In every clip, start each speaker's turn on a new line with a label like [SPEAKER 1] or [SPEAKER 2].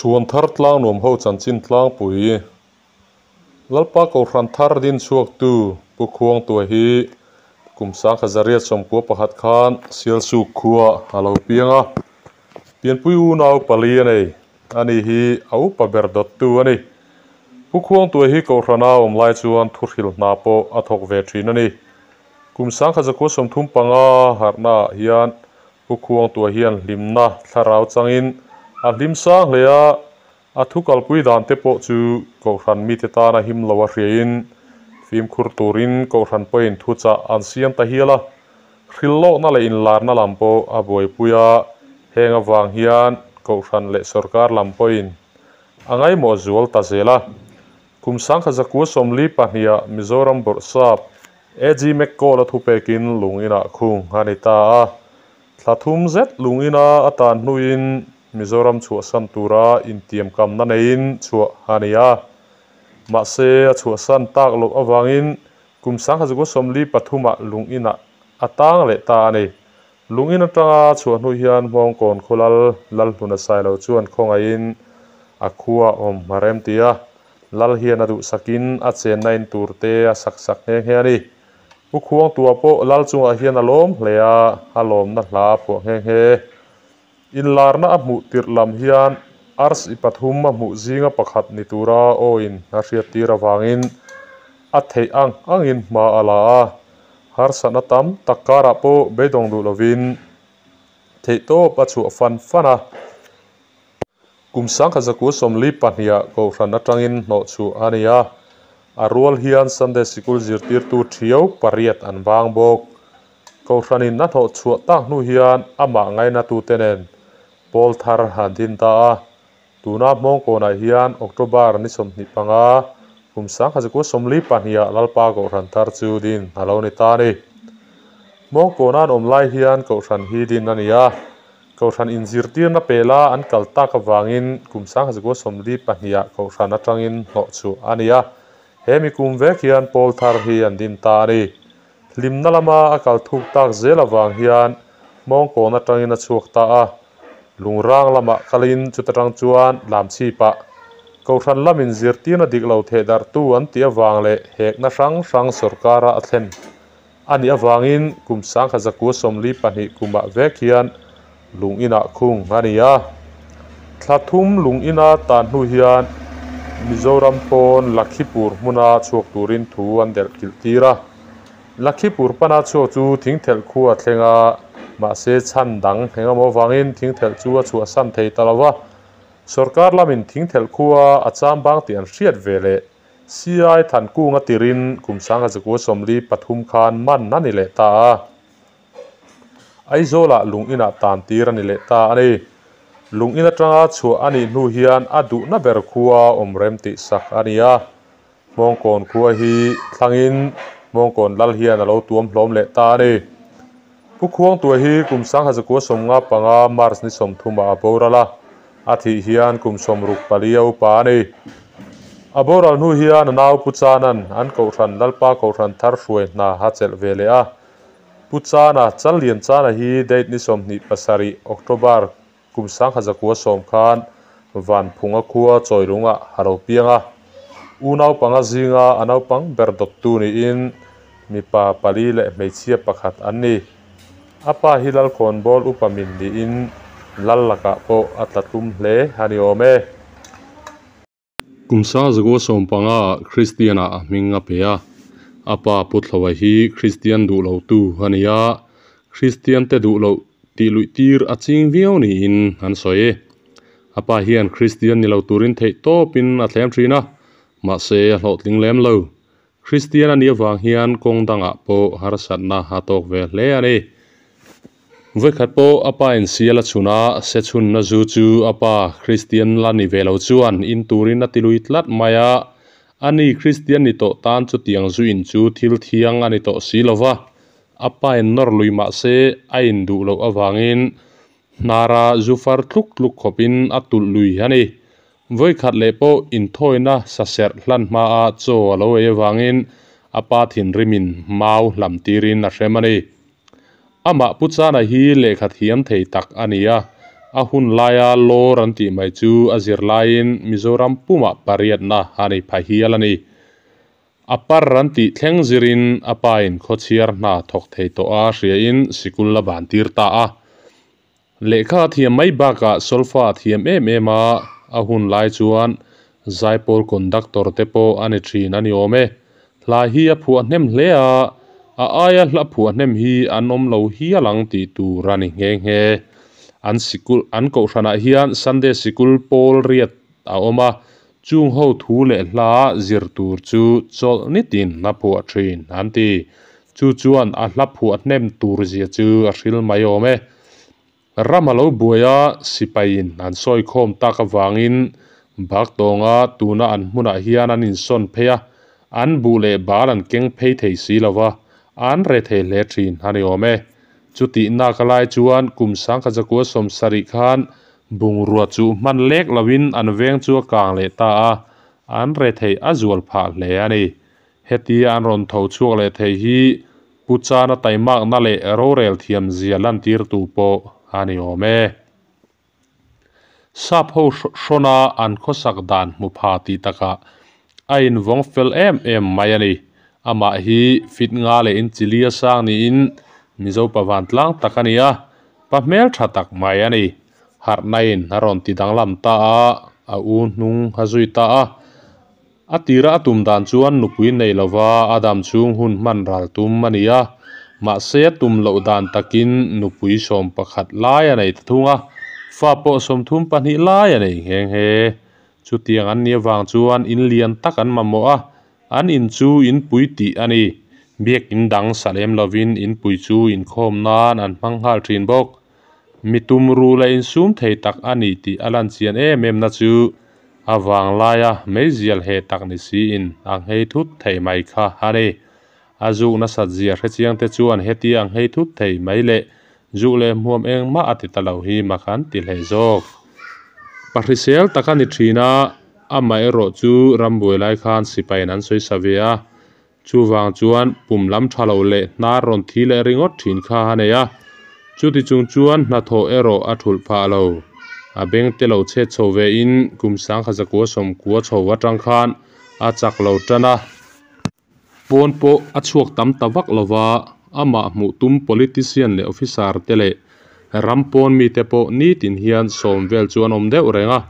[SPEAKER 1] Chhuan thar tlang nuam ho chanchin tlangpui. Lalpa Kohhran thar din chhuaktu Pu Khuangtua hi kum sangkhat zariat sawmkua pakhat khan Sialsuk khua a lo piang a. Pianpui unau pali a nei. Ani hi a upa ber dawttu a ni. Pu Khuangtua hi Kohhrana awm lai chuan thuhril hna pawh a thawk ve thin a ni. Kum sangkhat zakua 35 harhnaah hian Pu Khuangtua hian hlimna thlarau changin a hlim sang hle a, a thu kalpui dan te pawh chu Kohhran mite tana him lo a hriain fimkhur turin Kohhran pawhin thuchah an siam ta hial a, hrilhlawkna leh inlarna lam pawh a buaipui a, heng avang hian Kohhran leh sawrkar lam pawhin a ngaimawh zual ta zel a. Kum 1942-ah Mizoram Bawrhsap AG McCall-a thupekin lung inah khung a ni ta a. Thla thum zet lung ina a tan hnuin Mizoram chhuahsan tura intiamkamna neiin chhuah a ni a. Mahse, a chhuahsan tak loh avangin kum 1943-ah lung inah a tang leh ta a ni. Lung in atanga chhuah hnu hian Hmawngkawn khawlal Lalhluna Sailo chuan khawngaihin a khua awm a rem ti a. Lal hian a duhsakin a chenna in tur te a sak sak nghe nghe a ni. Pu Khuangtua pawh Lal chungah hian a lawm hle a, a lawmna hla a phuah nghe nghe. Inlarna a hmuh tirh lam hian arsi pathum a hmuh zinga pakhat ni tura awin a hriattir avangin a theih ang angin hma a la a. Harsatna tam tak karah pawh beidawng duh lovin theihtawp a chhuah fan fan a. Kum 1942-ah Kohhran atangin hnawhchhuah a ni a, a rual hian Sunday Sikul zirtirtu thiau pariat an vang bawk. Kohhranin a hnawhchhuah tak hnu hian amah ngainatute nen pawl thar an din ta a. Tuna Hmawngkawnah hian October ni 25, kum 1942-ah Lalpa Kohhran thar chu din a lo ni ta a ni. Hmawngkawna an awm lai hian Kohhran hi din a ni a. Kohhran inzirtirna pela an kal tak avangin kum 1942-ah Kohhran atangin hnawhchhuah a ni a. He mi kum vek hian pawl thar hi an din ta a ni. Hlimna lama a kal thuk tak zel avang hian Hmawngkawn atangin a chhuak ta a. Lungrang lamah kalin chuta tang chuan Lamchhipah Kohhran lam inzirtirna dik lo thehdarhtu an tih avang leh hekna hrang hrang sawrkara a thlen a nih avangin kum 1942 kumah vek hian lung inah khung a ni a. Thla thum lung ina tan hnu hian Mizoram pawn Lakhipur hmuna chhuak turin thu an delh kilh tir a. Lakhipur pana chhuak chu thingthelh khu a thleng a, mahse chhan dang engemaw avangin thingthelh chu a chhuahsan thei ta lo va. Sawrkar lamin thingthelh khua a cham bang tih an hriat ve leh CI Thankunga tirin kum 1943 khan man a ni leh ta a. Aizawlah lung inah tan tir a ni leh ta a ni. Lung in atanga chhuah a nih hnu hian a duhna ber khua awm rem tih sak a ni a. Hmawngkawn khua hi thlangin Hmawngkawn lal hian a lo tuam hlawm leh ta a ni. Pu Khuangtua hi kum 1995 March ni 30-ah a boral a, a thih hian kum 64 a upa a ni. A boral hnu hian a nau Pu Chanan an Kohhran Lalpa Kohhran thar hruai hna a chelh ve leh a. Pu Chana, Challian Chana hi date ni 27 October kum 1910 khan Vanphunga khua Chawilungah a lo piang a. Unau panga zinga a naupang ber dawttu niin mipa pali leh hmeichhia pakhat an ni. A pa hi Lalkhawnbawl upa min niin lal lakah pawh a tla tlum hle a ni awm e.
[SPEAKER 2] Kum 1915-ah Kristian-ah a hming a pe a. A pa Pu Thloa hi Kristian duh lotu a ni a, Kristian te duh loh tih luih tir a ching viau niin an sawi. A pa hian Kristian ni lo turin theih tawpin a thlem thin a, mahse a hlawhtling lem lo. Kristian a nih avang hian kawng dangah pawh harsatna a tawk ve hle a ni. Vawikhat pawh a pa in sial a chhun a, se chhunna zu chu a pa Kristian la ni ve lo chuan in turin a ti lui tlat mai a. Ani Kristian ni tawh tan chutiang zu in chu thil thiang a ni tawh si lo va, a pa in nawr lui mah se a in duh loh avangin hnara zu far tluk tluk khawpin a tulh lui a ni. Vawikhat leh pawh inthawina saserh hlan hmaa chaw a lo ei avangin a pa thinrimin mau hlam tirin a hrem a ni. Amah Pu Chana hi lehkha thiam thei tak a ni a, A hun laia lawr an tih mai chu a zir laiin Mizoram pumah pariatna a nei pha hial a ni. A par an tih thleng zirin a pain khawchhiar hna thawk thei tawh a hriain sikul a ban tir ta a. Lehkha a thiam mai bakah solfa a thiam em em a, a hun lai chuan zaipawl conductor te pawh a ni thin a ni awm e. Hla hi a phuah hnem hle a, a aia hla phuah hnem hi an awm lo hial ang tih tur a ni nghe nghe. An sikul an kohhranah hian Sunday sikul pawl riat a awm a, chung ho thu leh hla zir tur chu chawlh nitin a phuah thin an ti. Chu chuan a hla phuah hnem tur zia chu a hril mai awm e. Ram a lo buai a, sipaiin an sawi khawm tak avangin Baktawnga tuna an hmunah hian an insawn phei a, an buh leh bal an keng phei thei si lo va, an re thei hle thin a ni awm e. Chutih nak lai chuan kum sangkhatzakua sawmsarih khan bungrua chu hman lek loin an veng chu a kang leh ta a, an re thei a zual phah hle a ni. Hetia an rawn tho chhuak leh thei hi Pu Chana taimakna leh rorel thiam zia lantirtu pawh a ni awm e. Sap ho hrawna an khawsak dan hmu pha tih takah a invawng fel em em mai a ni. Amah hi fit nga leh in chili a sang niin Mizo pa vantlang tak a ni a, pa hmeltha tak mai a ni. Harhna-in a rawn ti danglam ta a, a u hnung a zui ta a. A tira a tum dan chuan nupui nei lova a dam chhung hun hman ral tum a ni a, mahse a tum loh dan takin nupui sawm pakhat lai a nei ta thung a, fa pawh sawmthum pahnih lai a nei nghe nghe. Chutiang an nih avang chuan in lian tak an mamawh a, an in chu inpui tih a ni. Biakin dang sa lem lovin inpui chu inkhawm nan an hmang nghal thin bawk. Mi tumru leh insum thei tak a ni tih a lan chian em em na chu a vanglaia meizial he tak ni siin a nghei thut thei mai kha a ni. A zuk nasat zia hrechiang te chuan hetia a nghei thut thei mai leh zuk leh hmuam engmah a ti ta lo hi mak an ti hle zawk. Pahrisel tak a ni thin a, amaherawh chu rambuai lai khan sipaiin an sawi sa ve a, Chuvang chuan pum lam tha lo leh hnar rawn thi leh ringawt thin kha a nei a, chuti chung chuan hnathawh erawh a thulh phah lo. A beng te lo chhet chho ve in kum sangkhat zakua sawmkua chho atang khan a chak lo tan a. Pawn pawh a chhuak tam ta vak lo va, amah hmuh tum politician leh officer te leh ram pawn mite pawh nitin hian sawm vel chu an awm deuh reng a,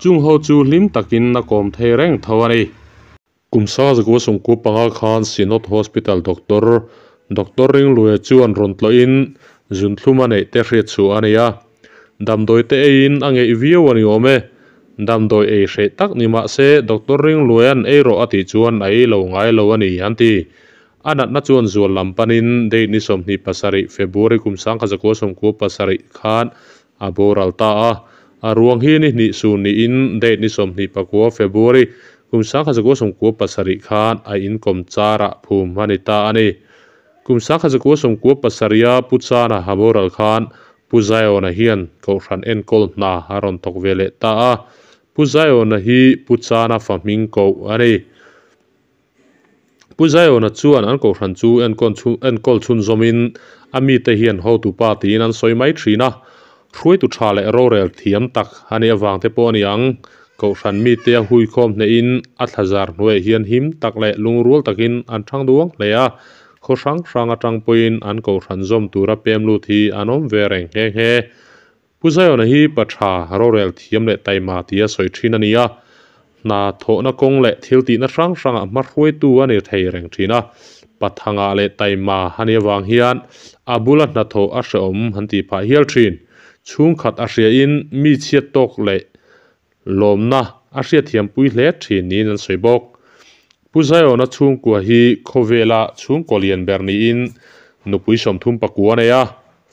[SPEAKER 2] chung ho chu hlim takin a kawm thei reng tho a ni. Kum sangzakua sawmkua panga khan Synod Hospital Doctor, Doctor Ringluia chuan rawn tlawhin zunthlum a neih te hriat chhuah a ni a. Damdawi te eiin a ngeih viau a ni awm e. Damdawi ei hreh tak ni mah se Doctor Ringluia'n ei rawh a tih chuan a ei lo ngai lo a ni an ti. A natna chuan zual lam panin date ni 27 February kum 1997 khan A boral ta a, a ruang hi ni hnih sun niin date ni 24 February kum 1997 khan a inkawm charah phum a ni ta a ni. Kum 1997 a Pu Chana a boral khan Pu Zion-a hian Kohhran enkawl hna a rawn thawk ve leh ta a, Pu Zion-a hi Pu Chana fa hming koh a ni. Pu Zion-a chuan an kohhran chu enkawl chhunzawmin a mite hian hotupa tiin an sawi mai thin a, hruaitu tha leh rorel thiam tak a nih avang te pawh a ni ang. Kohhran mite a huikhawm hnehin a thlazar hnuaiah hian him tak leh lungrual takin an thang duang hle a, khaw hrang hrang atang pawhin an kohhran zawm tura pem lut hi an awm ve reng nghe nghe. Pu Zion-a hi pa tha, rorel thiam leh taima tia sawi thin a ni a, hna thawhna kawng leh thil tihna hrang hrangah hma hruaitu a ni thei reng thin a. Pa thangah leh taima a nih avang hian a bula hnathawh a hrehawm han tih phah hial thin. Chhungkhat a hriain mi chhiat tawk leh lawmna a hriatthiampui hle thin niin an sawi bawk. Pu Zion-a chhungkua hi khawvela chhungkaw lian ber niin nupui 34 a nei a,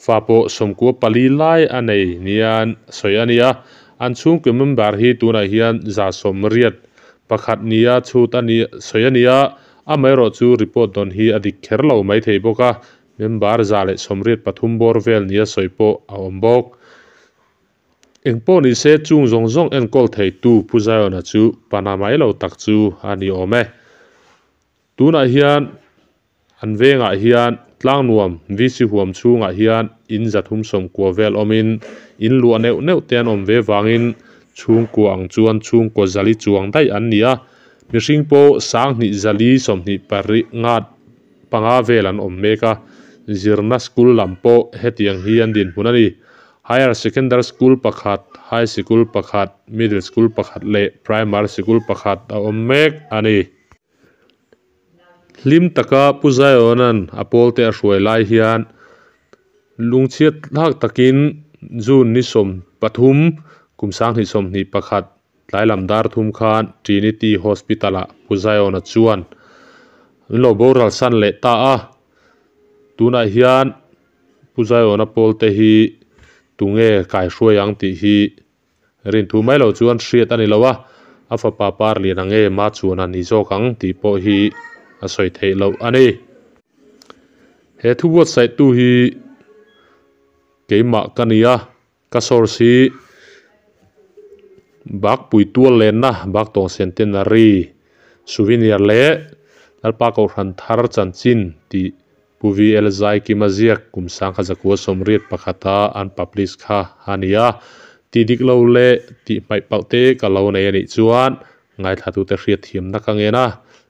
[SPEAKER 2] fa pawh 94 lai a nei nian sawi a ni a. An chhungkaw member hi tunah hian 181 nia chhut a ni sawi a ni a, amaherawh chu report dawn hi a dik kher lo mai thei bawk a, member 183 bawr vel nia sawi pawh a awm bawk. Eng pawh ni se chung zawng zawng enkawl theitu Pu Zion-a chu pana mai lo tak chu a ni awm e. Tunah hian an vengah hian Tlangnuam VC huam chhungah hian in 390 vel awmin
[SPEAKER 1] In luah neuh neuh te an awm ve vangin chhungkua ang chuan chhungkaw zali chuang daih an ni a mihring pawh sanghnih zali sawmhnih pariat ngat panga vel an awm mek a zirna school lam pawh hetiang hi an dinhmun a ni higher secondary school pakhat high sikul pakhat middle school pakhat leh primary sikul pakhat a awm mek a ni. Hlim taka Pu Zaiawna'n a pawlte a hruai lai hian lungchhiat thlak takin June ni 13 kum 2021 tlai lam dar thum khan Trinity Hospital ah Pu Zaiawna chuan an lo boral san leh ta a. Tunah hian Pu Zaiawna pawlte hi tunge kaihruai ang tih hi Rin thu mai lo chuan hriat a ni lo a, a fapa par lian ang em a chuan a ni zawk ang tih pawh hi a sawi theih loh a ni. He thu buatsaih tu hi keimah ka ni a, ka source hi Bakpui tual lenna Baktawng Centenary Souvenir leh Lalpa Kohhran Thar Chanchin tih Pu VL Zaikima ziak kum 1981 a an publish kha a ni a, tih dik lo leh tih hmaih palh te ka lo nei a nih chuan ngaithlatute hriatthiamna ka ngen a,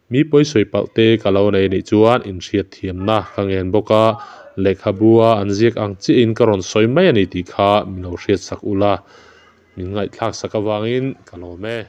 [SPEAKER 1] mi pawisawi palh te ka lo nei a nih chuan inhriatthiamna ka ngen bawk a, lehkhabua an ziak ang chiahin ka rawn sawi mai a ni tih kha min lo hriatsak ula, min ngaihthlaksak avangin ka lawm e.